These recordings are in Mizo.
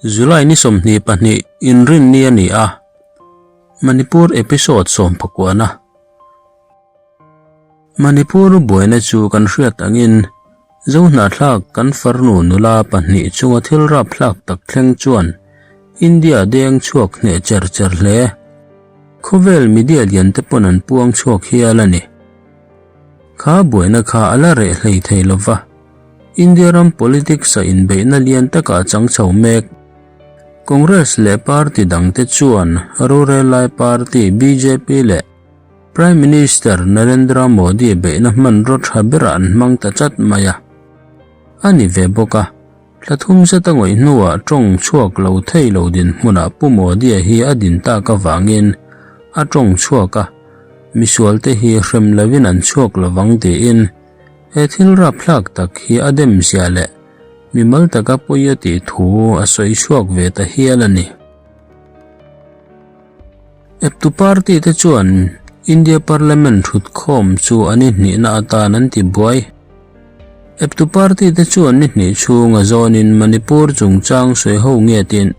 July ni 22 inrinni a ni a, Manipur episode sawmpakuana. Manipur buaina chu kan hriat angin Zohnahthlak kan farnu nula pahnih chunga thil rapthlak tak thleng chuan India deng chhuak hneh cher cher hle. Khawvel media lian te pawn an puang chhuak hial a ni. Kha buaina kha a la reh hlei thei lova. India ram politics a inbeihna lian takah a chang chho mek. Congress leh party dangte chuan rorel lai party bjp leh Prime Minister Narendra Modi beihna hmanraw tha berah an hmang ta chat mai a. A ni ve bawk a, thla thum zet a ngawih hnuah tawng chhuak lo thei lo dinhmunah Pu Modi-a hi a din tak avangin a tawng chhuak a, misualte hi hrem lovin an chhuak lovang tiin He thil rapthlak tak hi a dem zia leh mimal taka pawi a tih thu a sawi chhuak ve ta hial a ni. Eptu party te chuan India Parliament thutkhawm chu an inhnihna atan an ti buai. Eptu party te chuan ni hnih chhunga zawnin Manipur chungchang sawi ho ngetin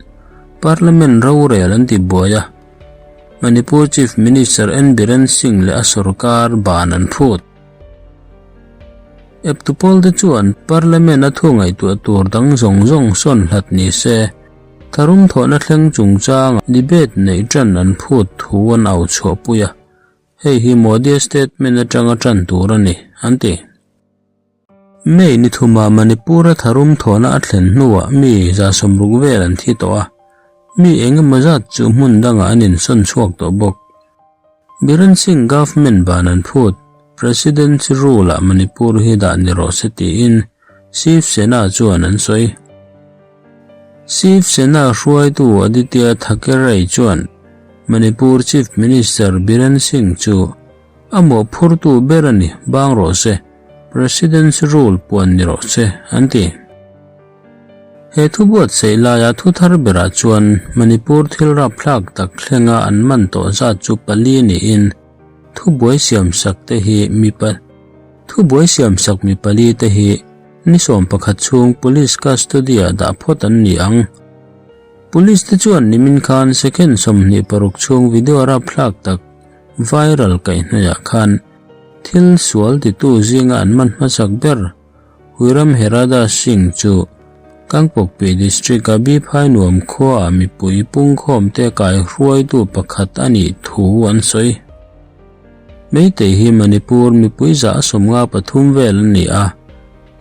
Parliament rorel an ti buai a, Manipur Chief Minister N Biren Singh leh a sorkar ban an phut. Eptu te chuan Parliament a thu ngaihtuah tur dang zawng zawng sawn hlat ni se, tharum thawhna thleng chungchanga debate neih tan an phut thu an au chhuahpui a, hei hi Modi-a statement atanga tan tur a ni, an ti. May ni thuma Manipur-a tharum thawhna a thlen hnuah mi 60 vel an thi tawh a, mi eng emaw zat chu hmun dangah an insawn chhuak tawh bawk. Biren Singh government ban an phut, Presidency rule ah Manipur hi dah ni rawh se tiin Shiv Sena chuan an sawi. Shiv Sena hruaitu Aditya Thackeray chuan Manipur Chief Minister Biren Singh chu a mawhphurtu ber a ni, bang rawh se, Presidency rule puan ni rawh se, an ti. He thu buatsaih laia thu thar berah chuan Manipur thil rapthlak tak thlenga an man tawh zat chu pali niin thubuai siamsak te hi mi pa thubuai siamsak mi pali te hi ni 11 chhung police custody ah dah phawt an ni ang. Police te chuan nimin khan second 26 chhung video rapthlak tak viral kaihhnawihah khan thil sual titu zinga an man hmasak ber Huiram Herada Singh chu Kangpokpi District-a Biphai nuam khuaah mipui pungkhawmte kai hruaitu pakhat a nih thu an sawi. Meitei hi Manipur mipui zah 53 vel an ni a,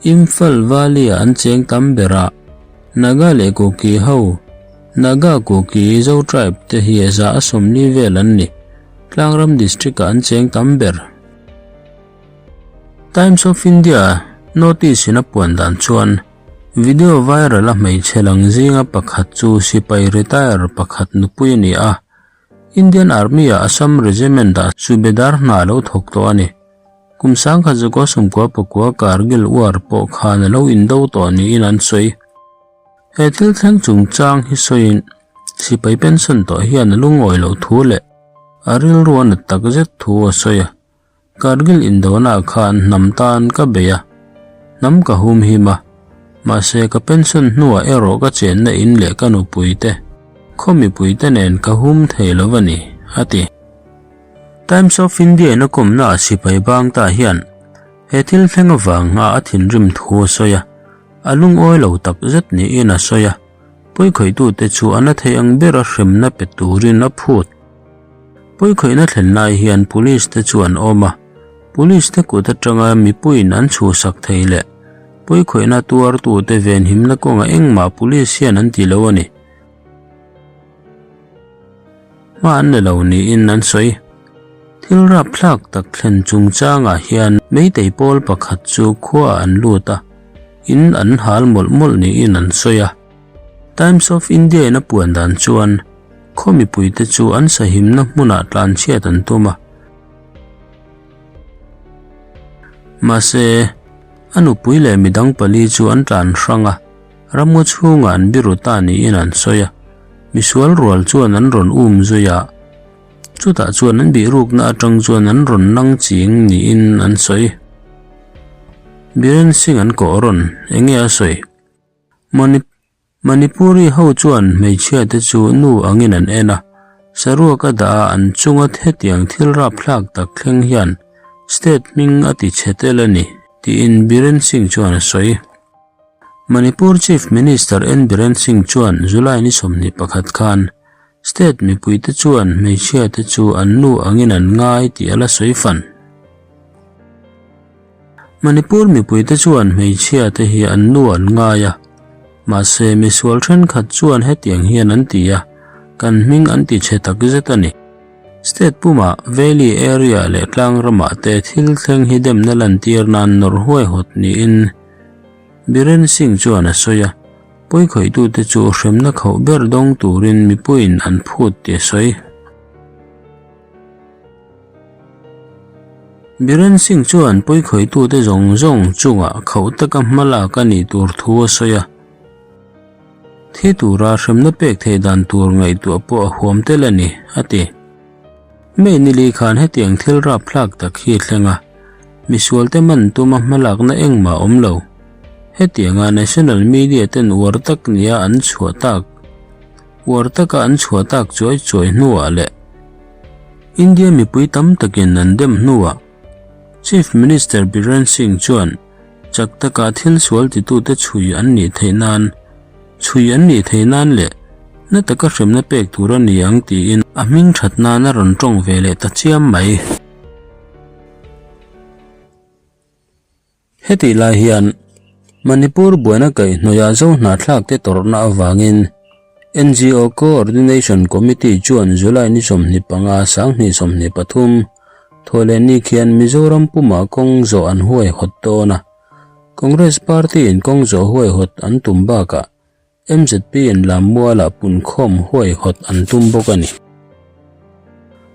Imphal Valley-ah an cheng tam ber a, Naga leh Kuki ho, Naga Kuki Zo tribe te hi 40 vel an ni, Tlangram District-ah an cheng tam ber. Times of India notice in a puan dan chuan video viral a hmeichhe lang zinga pakhat chu sipai retire pakhat nupui a ni a, Indian Army ah Assam Regiment ah Subedar hna a lo thawk tawh a ni. Kum 1999 Kargil War pawh khan a lo indo tawh niin an sawi. He thil thleng chungchang hi sawiin sipai pension tawh hian a lungawi loh thu leh a rilru a nat takzet thu a sawi a. Kargil indona khan hnam tan ka bei a, hnam ka hum him a, mahse ka pension hnuah erawh ka chenna in leh ka nupui te, khaw mipui te nen ka hum thei lo a ni, a ti. Times of India in a kawmna ah sipai bang ta hian he thil thleng avanga a thinrim thu a sawi a, a lungawi lo takzet niin a sawi a, pawikhawitute chu a na thei ang bera hremna pe turin a phut. Pawikhawihna thlen lai hian police te chu an awm a, police te kut atanga mipuiin an chhuhsak thei leh pawikhawihna tuartute venhimna kawngah engmah police hian an ti lo a ni. Hma an la lo niin an sawi. Thil rapthlak tak thlen chungchangah hian meitei pawl pakhat chu khuaah an lut a, in an hal mawlh mawlh niin an sawi a. Times of India in a puan dan chuan khaw mipuite chu an sahimna hmunah tlanchhiat an tum a. Mahse, a nupui leh midang pali chu an tlan hrang a, ramngaw chhungah an biru ta niin an sawi a. Misual rual chuan an rawn um zui a, chutah chuan an bihrukna atang chuan an rawn nang ching niin an sawi. Biren Singh an kawh rawn, enge a sawi? Manipuri ho chuan hmeichhiate chu nu angin an en a, saruak a dah a an chunga hetiang thil rapthlak tak thleng hian state hming a ti chhe tel a ni, tiin Biren Singh chuan a sawi. Manipur Chief Minister N Biren Singh chuan July ni 21 khan state mipuite chuan hmeichhiate chu an nu angin an ngai tih a la sawi fan. Manipur mipuite chuan hmeichhiate hi an nu an ngai a, mahse misual thenkhat chuan hetiang hian an ti a, kan hming an ti chhe takzet a ni. State pumah Valley area leh tlang ramah te thil thleng hi demna lantir nan nawrh huaihawt niin Biren Singh chuan a sawi a, pawikhawitute chu hremna khauh ber dawng turin mipuiin an phut tih a sawi. Biren Singh chuan pawikhawitute zawng zawng chungah khauh taka hma lak a nih tur thu a sawi a, thi tura hremna pek theih dan tur ngaihtuah pawh a huam tel a ni, a ti. May nili khan hetiang thil rapthlak tak hi a thleng a, misualte man tuma hmalakna engmah a awm lo. Hetianga national media ten uar tak nia an chhuah tak uar taka an chhuah tak chuai chuai hnuah leh India mipui tam takin an dem hnuah Chief Minister Biren Singh chuan chak taka thil sual titute chhui an nih theih nan chhui an nih theih nan leh na taka hremna pek tur a ni ang tiin a hming that nan a rawn tawng ve leh ta chiam mai. Hetih lai hian Manipur buaina kaihhnawih ah zo hnahthlak te tawrhna avangin NGO Coordination Committee chuan July ni 25, 2023, Thawhlehni khian Mizoram pumah kawng zawh an huaihawt dawn a. Congress Party-in kawng zawh huaihawt an tum bakah MZP-in Lammualah punkhawm huaihawt an tum bawk a ni.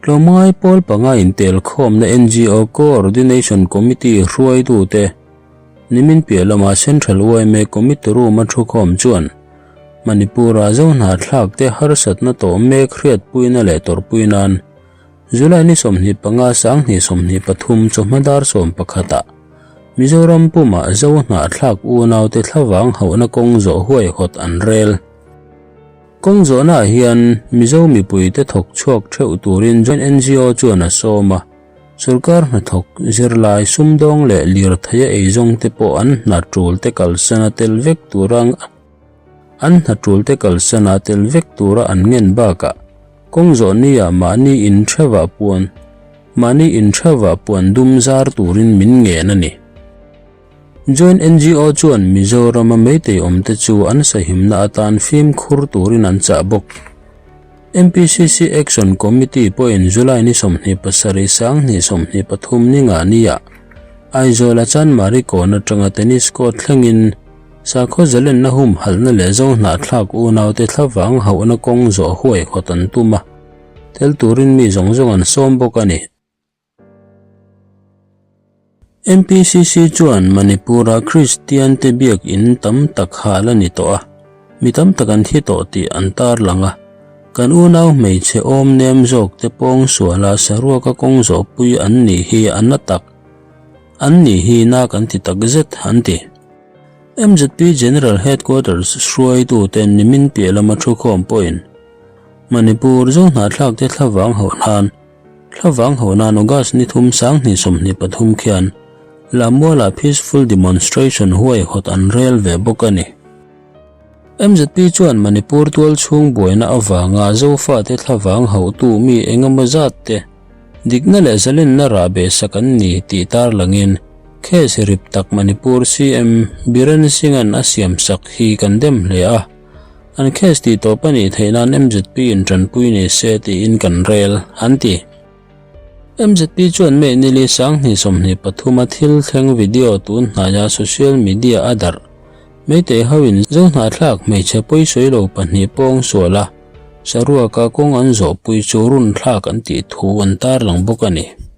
Tlawmngai pawl panga intelkhawmna NGO Coordination Committee hruaitute nimin piah lama Central yma Committee Room-a thukhawm chuan Manipur-a zo hnahthlakte harsatna tawh mek hriatpuina leh tawrhpui nan July ni 25 2023 chawhma dar 11 ah Mizoram pumah zo hnahthlak unaute thlavang hauhna kawng zawh huaihawt an rel. Kawng zawhnaah hian Mizo mipuite thawk chhuak theuh turin Joint NGO chuan a sawm a, sorkar hnathawk, zirlai, sumdawng leh lirtheia eizawngte pawh an hna tulte kalsana tel vek tura An hna tulte kalsana tel vek tura an ngen bakah kawng zawh nia mahni in theuhah puan mahni in theuhah puan dum zar turin min ngen a ni. Joint NGO chuan Mizorama Meitei awmte chu an sahimna atan fimkhur turin an chah bawk. MPCC Action Committee pawhin July ni 27 2023 ni nga nia Aizawl-a Chanmari kawn atanga Tennis Court thlengin Sakhaw zalenna humhalhna leh zo hnahthlak unaute thlavang hauhna kawng zawh huaihawt an tum a, tel turin mi zawng zawng an sawm bawk a ni. MPCC chuan Manipur-a Kristiante biak in tam tak hal a ni tawh a, mi tam tak an thi tawh tih an tarlang a. Kan unau hmeichhe awm nem zawkte pawngsuala saruaka kawng zawhpui an nih hi a na tak. An nih hi na kan ti tak zet, an ti. MZP General Headquarters hruaitute nimin piah lama thukhawm pawhin Manipur zo hnahthlakte thlavang hauh nan thlavang hauh nan August ni thum 2023 khian Lammualah Peaceful Demonstration huaihawt an rel ve bawk a ni. MZP chuan Manipur tual chhung buaina avanga Zofate thlavang hauhtu mi engemaw zat te Dikna leh zalenna rah behsak an ni tih tarlangin case rip tak Manipur CM Biren Singh-a'n a siamsak hi kan dem hle a, an case tih tawp a nih theih nan MZP in tanpui ni se tiin kan rel, an ti. MZP chuan May nili 2023 a thil thleng video tun hnaia social media a darh Meitei hoin Zohnahthlak hmeichhe pawisawi lo pahnih pawng sual a, Saruaka kawng an zawhpui chu run thlak an tih thu an tarlang bawk a ni.